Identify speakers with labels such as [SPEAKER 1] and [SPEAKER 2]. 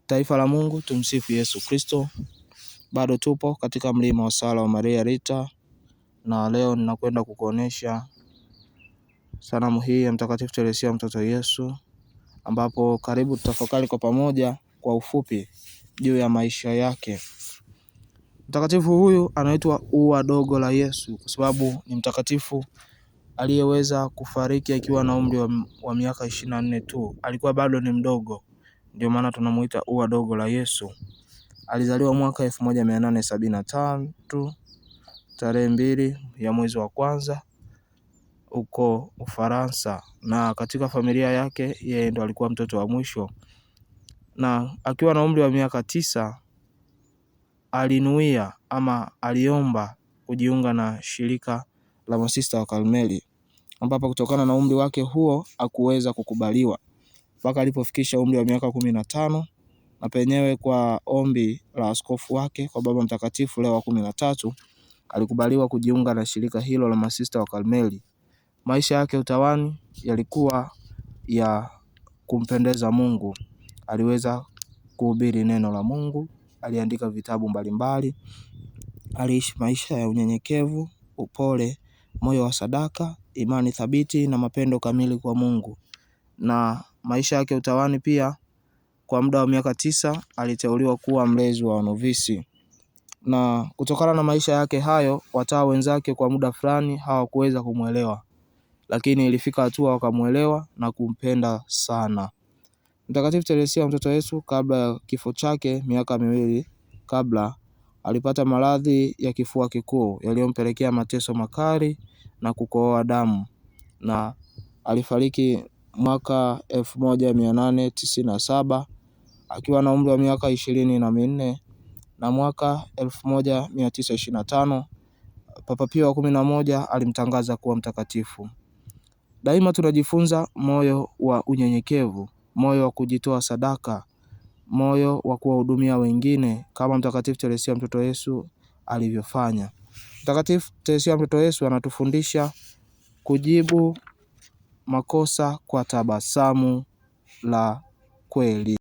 [SPEAKER 1] Taifa la Mungu, tumsifu Yesu Kristo. Bado tupo katika mlima wa sala wa Maria Rita, na leo ninakwenda kukuonesha sanamu hii ya Mtakatifu Teresia mtoto Yesu, ambapo karibu tutafakari kwa pamoja kwa ufupi juu ya maisha yake. Mtakatifu huyu anaitwa ua dogo la Yesu kwa sababu ni mtakatifu aliyeweza kufariki akiwa na umri wa miaka 24 tu. Alikuwa bado ni mdogo, ndio maana tunamuita ua dogo la Yesu. Alizaliwa mwaka 1873 tarehe 2 ya mwezi wa kwanza huko Ufaransa, na katika familia yake yeye ndo alikuwa mtoto wa mwisho, na akiwa na umri wa miaka 9 alinuia ama aliomba kujiunga na shirika la masista wa Karmeli, ambapo kutokana na umri wake huo hakuweza kukubaliwa mpaka alipofikisha umri wa miaka 15, na penyewe kwa ombi la askofu wake kwa Baba Mtakatifu Leo wa 13 alikubaliwa kujiunga na shirika hilo la masista wa Karmeli. Maisha yake utawani yalikuwa ya kumpendeza Mungu. Aliweza kuhubiri neno la Mungu, aliandika vitabu mbalimbali, aliishi maisha ya unyenyekevu, upole, moyo wa sadaka, imani thabiti na mapendo kamili kwa Mungu. Na maisha yake utawani pia, kwa muda wa miaka 9 aliteuliwa kuwa mlezi wa wanovisi. Na kutokana na maisha yake hayo, watawa wenzake kwa muda fulani hawakuweza kumwelewa, lakini ilifika hatua wakamuelewa na kumpenda sana. Mtakatifu Teresia mtoto Yesu, kabla ya kifo chake miaka 2 kabla, alipata maradhi ya kifua kikuu yaliyompelekea mateso makali na kukohoa damu, na alifariki mwaka 1897 akiwa na umri wa miaka 24, na mwaka 1925 Papa Pio wa 11 alimtangaza kuwa mtakatifu. Daima tunajifunza moyo wa unyenyekevu, moyo wa kujitoa sadaka, moyo wa kuwahudumia wengine kama Mtakatifu Teresia mtoto Yesu alivyofanya. Mtakatifu Teresia mtoto Yesu anatufundisha kujibu makosa kwa tabasamu la kweli.